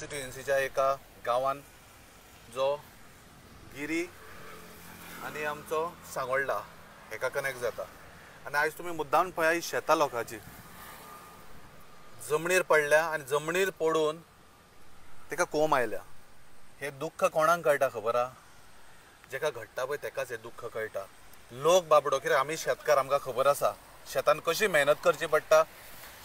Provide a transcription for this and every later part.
कॉन्स्टिट्युएन्सीच्या एका गांवान जो गिरी आनी आमचो सांगोल्डा हेका कनेक्ट जाता. आनी आयज तुमी मुद्दाम पळया ही शेतां लोकांची जमनीर पडल्या आनी जमनीर पडून ताका कोंब आयल्या. हे दुख्ख कोणाक कळटा खबर आहा? जेका घडटा पळय तेकाच हे दुख्ख कळटा. लोक बाबडो, कित्याक आमी शेतकार, आमकां खबर आसा शेतान कशी मेहनत करची पडटा,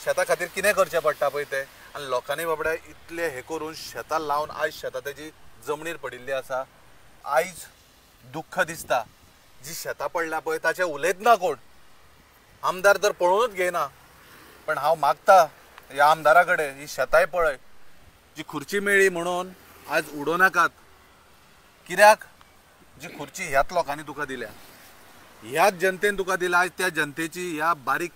शेता खातीर कितें करचें पडटा पळय तें. आनी लोकांनी बाबड्या इतलें हें करून शेतां लावन आयज शेतां तेजी जमनीर पडिल्ली आसा. आयज दुख्ख दिसता जी शेतां पडल्या पळय ताचें उलयतना कोण आमदार तर पळोवनूच घेयना. पण हांव मागता ह्या आमदारा कडेन, ही शेतांय पळय, जी खुर्ची मेळ्ळी म्हणून आज उडोवं नाकात. कित्याक जी खुर्ची ह्याच लोकांनी तुका दिल्या, ह्याच जनतेन तुका दिल्या. आयज त्या जनतेची, ह्या बारीक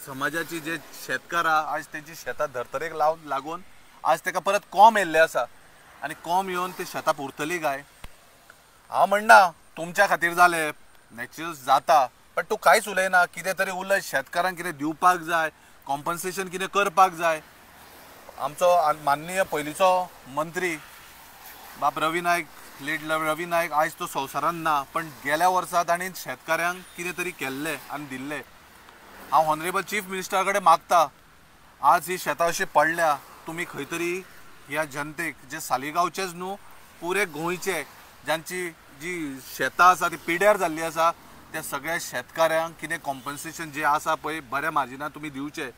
समाजाची जे शेतकार आहा आज तेंची शेतां धर्तरेक लावन लागून आज तेका परत कोंब येयल्ले आसा. आनी कोंब येवन ते शेतां पुरतली काय? हांव म्हणना तुमच्या खातीर जालें, नॅचरल जाता, पण तूं कांयच उलयना. कितें तरी उलय, शेतकारांक कितें दिवपाक जाय, कॉम्पन्सेशन कितें करपाक जाय. आमचो माननीय पयलींचो मंत्री बाब रवी नायक, लेट रवी नायक, आयज तो संवसारांत ना, पण गेल्या वर्सा तांणी शेतकारांक कितें तरी केल्लें आनी दिल्लें. हांव ऑनरेबल चीफ मिनिस्टरा कडेन मागता, आज ही शेतां अशी पडल्या, तुमी खंय तरी ह्या जनतेक, जे सालिगांवचेच न्हू पुरे गोंयचे जांची जी शेतां आसा ती पिड्यार जाल्ली आसा, त्या सगळ्या शेतकाऱ्यांक कितें कॉम्पन्सेशन जें आसा पळय बऱ्या मार्जिनान तुमी दिवचें.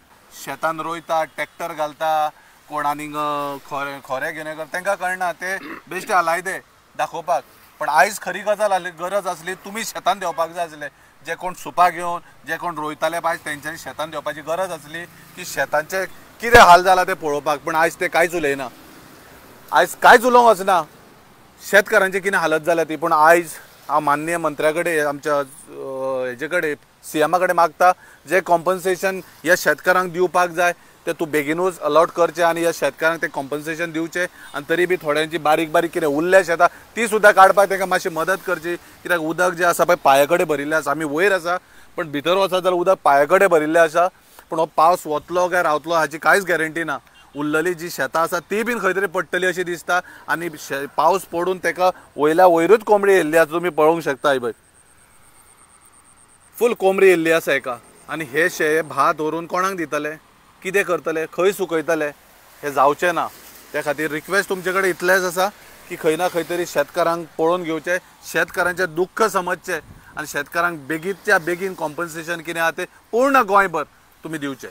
शेतान रोयता, ट्रॅक्टर घालता, कोण आनीक खोरे घेवन करता, तांकां कळना, ते बेश्टे आलायदे दाखोवपाक. पण आयज खरी गजाल आसली, गरज आसली, तुमी शेतान देंवपाक जाय आसले. जे कोण सुपां घेवन जे कोण रोयताले आयज तेंच्यांनी शेतान देंवपाची गरज आसली की शेतांचे कितें हाल जाला ते पळोवपाक. पण आयज ते कांयच उलयना, आयज कांयच उलोवंक वचना शेतकारांची कितें हालत जाल्या ती. पूण आयज हांव माननीय मंत्र्या कडेन, आमच्या हेजे कडेन, सीएमा कडेन मागता, जे कॉम्पन्सेशन ह्या शेतकारांक दिवपाक जाय ते तूं बेगिनूच अलॉट करचें आनी ह्या शेतकारांक ते कॉम्पन्सेशन दिवचें. आनी तरी बी थोड्यांची बारीक बारीक कितें उरल्या शेतां ती सुद्दां काडपाक तांकां मातशी मदत करची. कित्याक उदक जें आसा पळय पांया कडेन भरिल्लें आसा. आमी वयर आसा पण भितर वचत जाल्यार उदक पांया कडेन भरिल्लें आसा. पूण हो पावस वतलो काय रावतलो हाची कांयच गॅरंटी ना. उरलेली जी शेतां आसा ती बीन खंय तरी पडटली अशी दिसता. आनी पावस पडून ताका वयल्या वयरूच कोंबडी येयल्ली आसा, तुमी पळोवंक शकता. पळय फूल कोंबडी येयल्ली आसा हेका. आनी हे शें भात व्हरून कोणाक दितले, कितें करतले, खंय सुकयतले, हें जावचें ना. त्या खातीर रिक्वेस्ट तुमचे कडेन इतलेंच आसा की खंय ना खंय तरी शेतकारांक पळोवन घेवचें, शेतकारांचें दुख्ख समजचें आनी शेतकारांक बेगीनच्या बेगीन कॉम्पन्सेशन कितें आहा तें पूर्ण गोंयभर तुमी दिवचें.